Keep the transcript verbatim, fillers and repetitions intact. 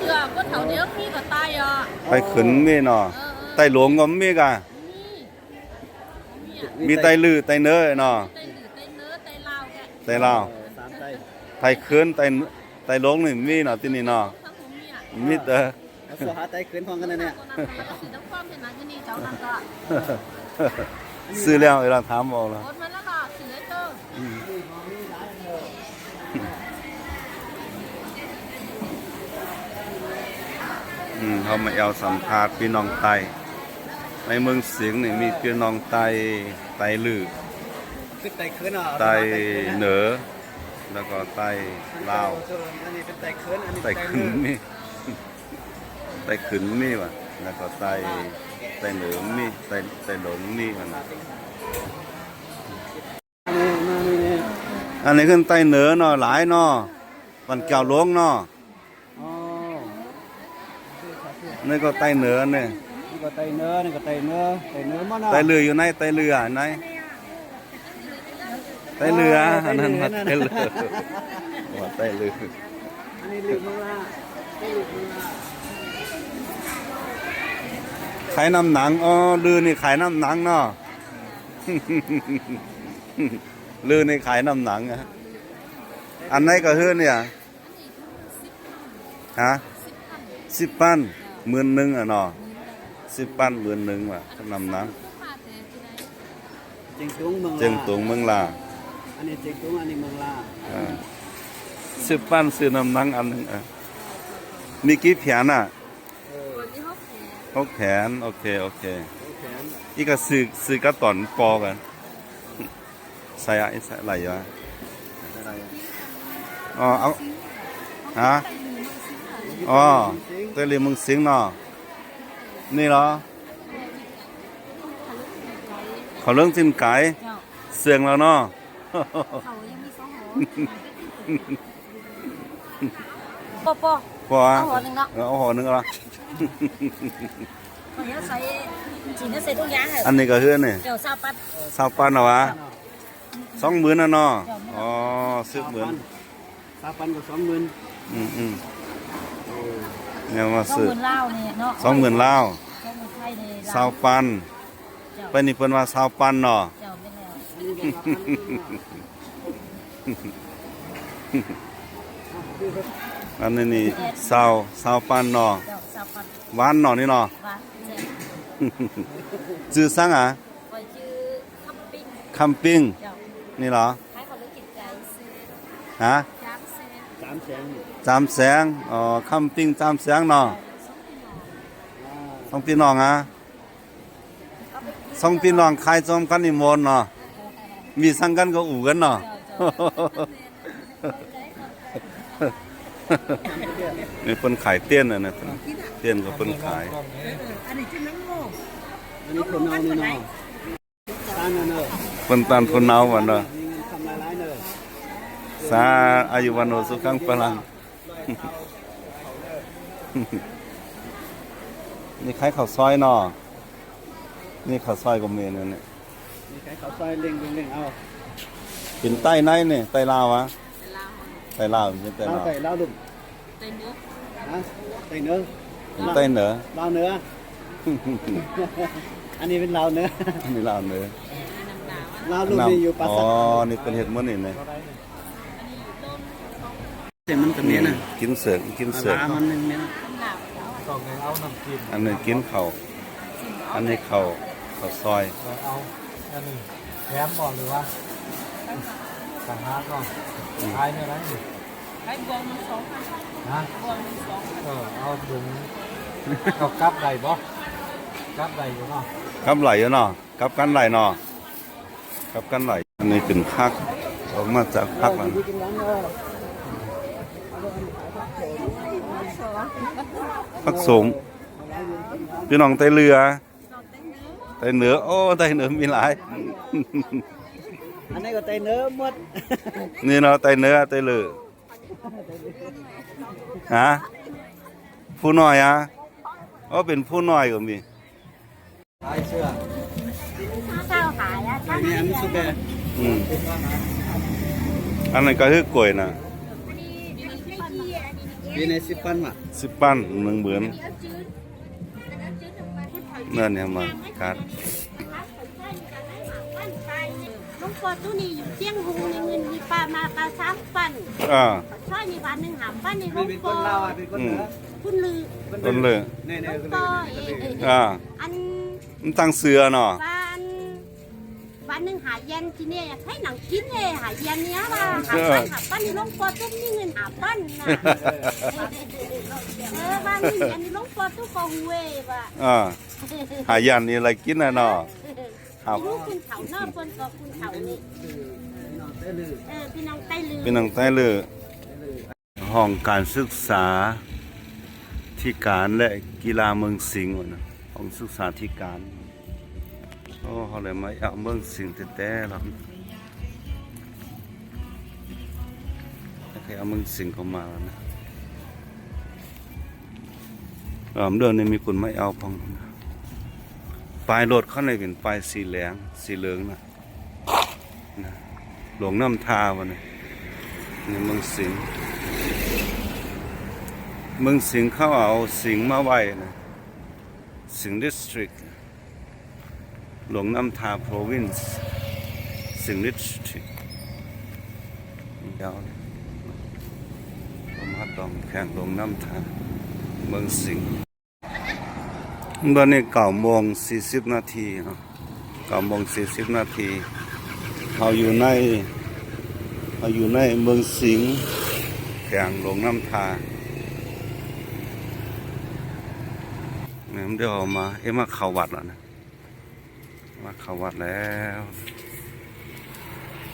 เออ คนแถวนี้มีก็ไตอ่ะ ไตขึ้นมีเนาะ เออ เออ ไตหลงก็มีก่ะ มี มีไตลื้อไตเหนือเนาะ ไตลื้อไตเหนือ ไตลาวแก ไตลาว เออ สามไต ไตขึ้น ไต ไตหลงนี่มีเนาะ ตี้นี่เนาะ มีเต๋อ เอาเสื้อผ้าไตขึ้นพร้อมกั๋นนะเนี่ย ซื้อแล้ว เวลาถามบอกแล้ว อืม อืม เฮามาแอ่วสัมภาษณ์ปี้น้องไต ในเมืองสิงห์นี่มีปี้น้องไต ไตลื้อ คือไตขึ้นอ่ะ ไตเหนือ แล้วก็ไตลาว อันนี้เป๋นไตขึ้น อันนี้ ไตขึ้น ไตเหนือ มี ไตขึ้นมีว่ะ แล้วก็ไต ไตเหนือมี ไต ไตหลงมีว่ะนะ อันนี้ขึ้นไตเหนือเนาะ หลายเนาะ บ้านแก้วหลวงเนาะ อ๋อ นี่ก็ไตเหนือนี่ นี่ก็ไตเหนือ นี่ก็ไตเหนือ ไตเหนือหมดเนาะ ไตเหนืออยู่ไหน ไตเหนือไหน ไตเหนือ อันนั้นมาไตเหนือ ว่าไตเหนือ อันนี้ลือเมืองลา ไตเหนือเมืองลา ขายน้ำหนัง อ๋อ ลือนี่ขายน้ำหนังเนาะ ลือนี่ขายน้ำหนังอะ อันไหนก็หื้อเนี่ย ฮะ สิบปัน หมื่นนึ่งอะเนาะ สิบปัน หมื่นนึ่งว่ะ น้ำหนัง เจียงตุงเมืองลา เจียงตุงเมืองลา อันนี้เจียงตุง อันนี้เมืองลา อ่า สิบปันซื้อน้ำหนังอันนึ่ง อ่ะ มีกี่แผนอะ เออ หกแผน โอเค โอเค หกแผน อีกก็ซื้อ ซื้อกับต๋อนปอกั๋น ใส่อะ ใส่อะไรวะ อะไรอะ อ๋อ เอา ฮะ อ๋อ ไตเหลืองเมืองสิงห์เนาะ นี่เหรอ เขาเรื่องสิ้นก๋าย เจ้า เสื่องแล้วเนาะ เขายังมีสองหอ ปอ ปอ ปออะ เอาหอนึ่งเนาะ เออ เอาหอนึ่งเอาละ ขออนุญาตใส่ จีนน่ะใส่ถุงยางอะ อันนี้ก็คืออันนี้ เดี๋ยวซาวปัน ซาวปันเหรอวะ สองหมื่นน่ะเนาะ เดี๋ยว อ๋อ สิบหมื่น ซาวปันกับสองหมื่น อืม อืม เออ เนี่ยมาซื้อ สองหมื่นลาวนี่เนาะ สองหมื่นลาว สองหมื่นไทยนี่ ซาวปัน เจ้า ไปนี่เปิ้นว่าซาวปันเนาะ เจ้า แม่นแล้ว อันนี้นี่ ซาว ซาวปันเนาะ เจ้า ซาวปัน หวานเนาะนี่เนาะ หวาน จื้อสังอะ ข้อยจื้อคำปิ้ง คำปิ้ง เจ้า นี่เหรอ ขายเขาเลิกกินใจซื้อ ฮะ สามแสน สามแสน สามแสน อ๋อ คำปิ้งสามแสนเนาะ สองพี่น้องอะ สองพี่น้องขายสองคันนี่ม่วนเนาะ มีสังกั๋นก็อู้กั๋นเนาะ นี่เปิ้นขายเตี้ยนอะนะ เตี้ยนก็เปิ้นขาย อันนี้คนเอานี่เนาะ เปิ้นต้านคนเอาวันเนาะ สาอายุวัณโณสุขังพลัง นี่ขายข้าวซอยเนาะ นี่ข้าวซอยก็มีนั่นเนี่ย นี่ขายข้าวซอยเล่งๆๆ เอา เป๋นไต้ไหนเนี่ย ไต้ลาวอะ ไต้ลาว ไต้ลาว เป๋นไต้ลาว ลาวใต้ ลาวลุ่ม ไต้เหนือ ฮะ ไต้เหนือ ไต้เหนือ ลาวเหนือ อันนี้เป๋นลาวเหนือ อันนี้ลาวเหนือ ลาวลุ่มนี่อยู่ป่าสัก อ๋อ นี่เปิ้นเฮ็ดหมดนี่นะ เส้นมันจะมีนะ กิ๋นเสิร์ฟ กิ๋นเสิร์ฟ ปลามันนึ่งเนี่ย ต้องเอาน้ำจิ้ม อันนี้กิ๋นข้าว อันนี้ข้าว ข้าวซอย เอา อันนี้แถมบ่หรือว่าต่างหากเนาะ อืม ขายเท่าไหร่นี่ ขายบ่วงนึ่งสองพัน ฮะ บ่วงนึ่งสองพัน เออ เอาถุง เอากลับได้บ่ กลับได้อยู่เนาะ กลับได้อยู่เนาะ กลับกั๋นได้เนาะ กลับกั๋นได้ อันนี้เป๋นผัก ออกมาจากผักแล้ว ผักโสม พี่น้องไต้เหนือ ไต้เหนือ โอ้ ไต้เหนือมีหลาย อันนี้ก็ไต้เหนือหมด นี่เนาะ ไต้เหนือ ไต้เหนือ ฮะ ผู้น้อยอะ โอ้ เป๋นผู้น้อยก็มี ขายเสื้อ เจ้าขายอะ อันนี้อันสุดแก่ อืม อันนั้นก็คือกล้วยนะ อันนี้ อันนี้ มีในสิบปันว่ะ สิบปัน หนึ่งหมื่น นั่นเนี่ยมากัด หลวงปู่ตู้นี่อยู่เจียงฮุงนี่ เงินมีป้ามาป้าสามปัน อ่า ช่อยนี่วันหนึ่งห้าปันนี่หลวงปู่ มีเป็นคนลาวอ่ะ เป็นคนเหนือ อืม คนลือ คนลือ เนี่ยเนี่ย หลวงปู่ คนลือ เอ่อ อ่า อัน มันตั้งเสือเนาะ วัน วันหนึ่งห้าเย็น ตี้เนี่ยใครหนังกิ๋นเนี่ย ห้าเย็นเนี่ยว่า เออ ห้าปัน ห้าปันนี่หลวงปู่ตู้มีเงินห้าปันน่ะ เออ วันหนึ่งเย็นนี่หลวงปู่ตู้ก็ฮู้เว้ยว่า อ่า ห้าเย็นนี่อะไรกิ๋นน่ะเนาะ ครับ ลูกคนเฒ่าเนาะ เปิ้นก็คนเฒ่านี่ เออ ปี้น้องใต้ลือ ปี้น้องใต้ลือ ห้องการศึกษาธิการและกีฬาเมืองสิงห์วะนะ ห้องศึกษาธิการ โอ้ เฮาเลยมาแอ่วเมืองสิงห์แต๊ๆ แล้ว โอเค เอาเมืองสิงห์เข้ามาแล้วนะ อ่า เดี๋ยวนี้มีคนมาแอ่วพ่อง ป้ายรถเขานี่เป๋นป้ายสีแดง สีเหลืองนะ นะ หลวงน้ำทาวะเนี่ย นี่เมืองสิงห์ เมืองสิงห์เขาเอาสิงห์มาไว้นะ สิงห์ district หลวงน้ำทา province สิงห์ district เดี๋ยวมาตองแขวงหลวงน้ำทา เมืองสิงห์ ต๋อนนี้เก้าโมงสี่สิบนาทีเนาะ เก้าโมงสี่สิบนาที เฮาอยู่ใน เฮาอยู่ในเมืองสิงห์ แขวงหลวงน้ำทา เนี่ย เดี๋ยวเฮามา เอ๊ะ มาเข้าวัดแล้วนะ มาเข้าวัดแล้ว